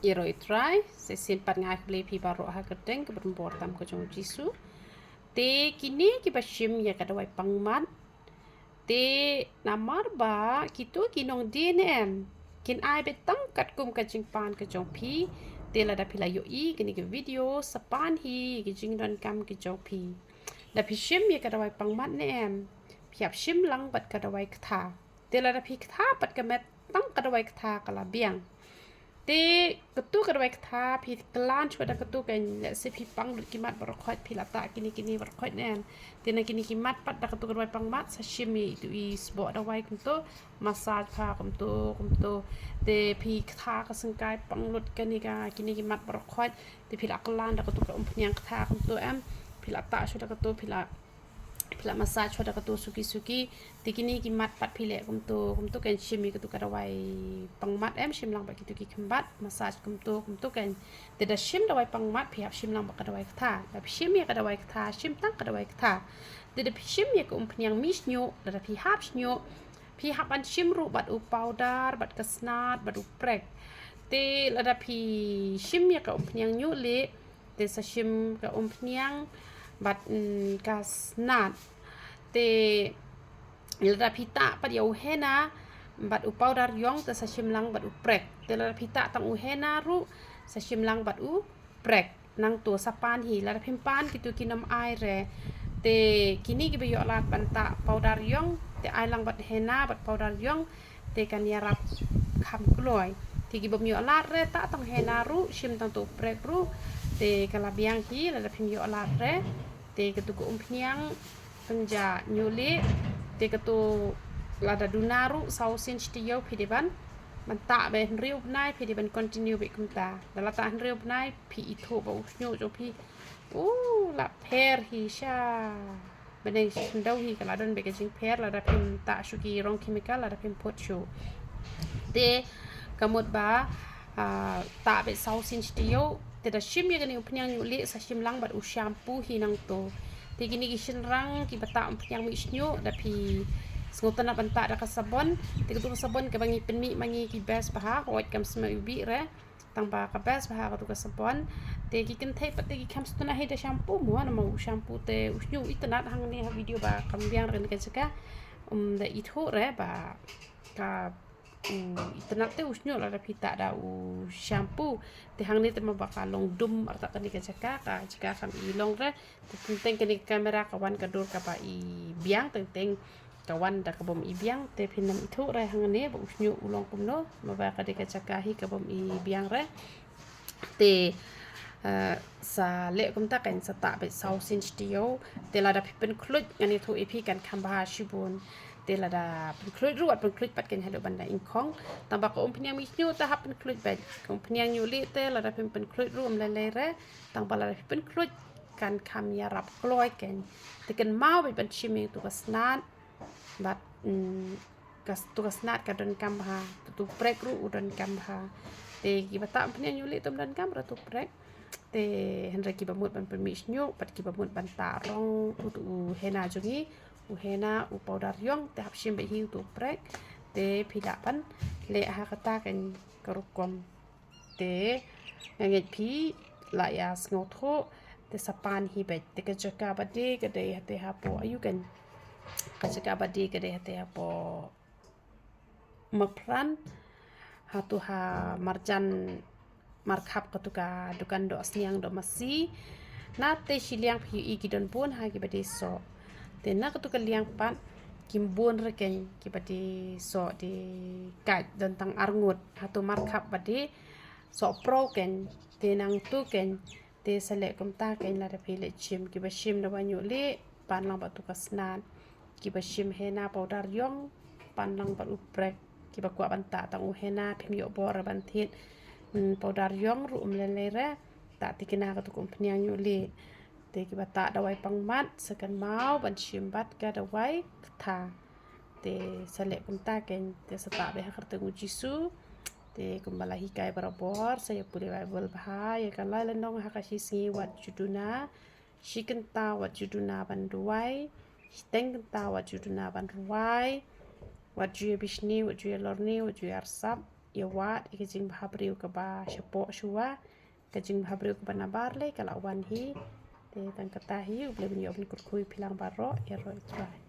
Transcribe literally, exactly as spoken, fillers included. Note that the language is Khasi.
Ïaroh ïa u Trai, sa shisien pat nga ai khublei ïa phi baroh ha ka kyrteng kaba donbor tam ka jong u Jisu. Te kine kiba shim ïa ka dawai pangmat. Te namar ba kito ki nongdie ne em, kin ai beit tang katkum ka jingpan ka jong phi. Te lada phi la ïohi kane ka video, sa pan hi ki jingdonkam ki jong phi. Da phi shim ïa ka dawai pangmat ne em, phi hap shim lang bad ka dawai ktha. Te lada phi ktha bad ka met, tang ka dawai ktha ka la biang. Te katu ka dawai ktha phi klan shuwa da katu, kan lehse phi pang lut ki mat baroh khoit, phi la tah kine kine baroh khoit ne em. Te na kine ki mat pat da katu ka dawai pangmat sa shim ïa itu i sboh dawai kumto, massage bha kumto kumto. Te phi ktha ka syngkai, pang lut kane ka kine ki mat baroh khoit. Te phi la klan da katu ka umphniang ktha kumto em. Phi la tah shuwa da katu, phi la phi la massage shuwa da katu suki suki. Te kine ki mat pat phi leh kumto kumto, kan shim ïa katu ka dawai pangmat em, shim lang bad kitu ki khymbat, massage kumto kumto kan. Te da shim dawai pangmat phi hap shim lang bad ka dawai ktha. Da phi shim ïa ka dawai ktha, shim tang ka dawai ktha. Te da phi shim ïa ka umphniang mih shñiuh, lada phi hap shñiuh, phi hap ban shim ruh bad u powder, bad ka snat, bad u prek. Te lada phi shim ïa ka umphniang ñiuh lieh, te sa shim ka umphniang bad, mm, ka snat. Te lada phi tah pat ïa u henna bad u powder ïong, te sa shim lang bad u prek. Te lada phi tah tang u henna ruh, sa shim lang bad u prek. Nangto sa pan hi, lada phim pan kitu kin ym ai re. Te kine kiba ïoh lad ban tah powder ïong, te ai lang bad henna bad powder ïong, te kan ïarap kham kloi. Te kibym ïoh lad re, tah tang henna ruh, shim tang tu prek ruh, te ka la biang hi. Lada phim ïoh lad re, te katu ka umphniang pynjah ñiuh lieh, te katu lada duna ruh saw sien shi taïew phi dei ban, ban tah beit, hynriew bnai phi dei ban continue beit kumta. Da la tah hynriew bnai phi ithuh ba u shñiuh jong phi u la pher hi sha bneng shi khyndew hi, ka la don beit ka jingpher lada phim tah shuh ki rong chemical, lada phim phut shuh. Te ka mut ba, ah, tah beit saw sien shi taïew. Te da shim ïa kane umphniang ñiuh lieh, sa shim lang bad u shampoo hi nangto. Te kine ki shynrang kiba tah umphniang mih shñiuh, da phi sngewtynnat ban tah da ka sabon. Te katu ka sabon kaba ngi pynmih ma ngi ki best bha, hooid kam sma u bih re. Tang ba ka best bha katu ka sabon. Te ki kynthei pat te ki kham sngewtynnat hi da shampoo mo, namar u shampoo te u shñiuh, itynnat hangne ha video ba kam biang re kane ka jaka. Um da ithuh re ba ka, u itynnat te u shñiuh lada phi tah da u shampoo. Te hangne te ma ba ka long dum artat kane ka jaka, ka jaka kam i long re. Te teng teng kane ka camera ka wan ka dur kaba i biang, teng teng ka wan da ka bym i biang, te phin ym ithuh re hangne ba u shñiuh u long kumno, ma ba ka dei ka jaka hi ka bym i biang re. Te, eh, sa leh kumta kan, sa tah beit saw sien shi taïew. Te lada phi pynkhluit, ngan ïathuh ïa phi kan kham bha shibun. Te lada pynkhluit ruh, wat pynkhluit pat kan haduh ban da ingkhong. Tang ba ka umphniang mih shñiuh te hap pynkhluit beit. Ka umphniang ñiuh lieh te lada phim pynkhluit ruh ym lei lei re. Tang ba lada phi pynkhluit kan kham ïarap kloi kan. Te kynmaw beit ban shim ïa tu ka snat. Bad, mm, ka, tu ka snat ka donkam bha, tu, tu prek ruh u donkam bha. Te kiba tah umphniang ñiuh lieh te ym donkam re tu prek. Te hynrei kiba mut ban pynmih shñiuh bad kiba mut ban tah rong, u tu u henna jong ngi, u henna, u powder ïong, te hap shim beit hi u tu prek. Te phi lah ban leh ha kata kan ka rukom. Te nga ngeit phi lah ïa sngewthuh, te sa pan hi beit. Te ka jaka ba dei ka dei hate hapoh, aïu kan, ka jaka ba dei ka dei hate hapoh Mawphran, hatu ha marjan markhap katu ka dukan doh sniang doh masi. Na te shiliang phi ïohi ki don bun ha kiba dei soh. Te na katu ka liang pat kim bun re kan kiba dei soh, dei kait, don tang arngut. Hatu markhap ba dei soh pro kan, te nangtu kan, te sa leh kumta kan, lada phi leh shim, kiba shim dawai ñiuh lieh, pan lang bad tu ka snat, kiba shim henna powder ïong, pan lang bad u prek, kiba kwah ban tah tang u henna, phim ïoh bor ban thied, mm, powder ïong ruh ym lei lei re, tah tikna katu ka umphniang ñiuh lieh. Te kiba tah dawai pangmat, sa kynmaw ban shim bad ka dawai ktha. Te sa leh kumta kan, te sa tah beit ha ka kyrteng u Jisu. Te kumba la hikai barabor, sa ïa pule Baibl bha, ïa ka lai lynnong ha ka shisngi wat ju duna, shi kynta wat ju duna ban duwai, shiteng kynta wat ju duna ban rwai, wat ju ïa bishni, wat ju ïa lorni, wat ju ïa arsap. ïa wad ïa ka jingbhabriew kaba shapoh shuwa, ka jingbhabriew kaba nabar lei ka la wan hi. Te tang kata hi, U Blei un ïoh ban kyrkhu ïa phi lang baroh, ïaroh ïa U Trai.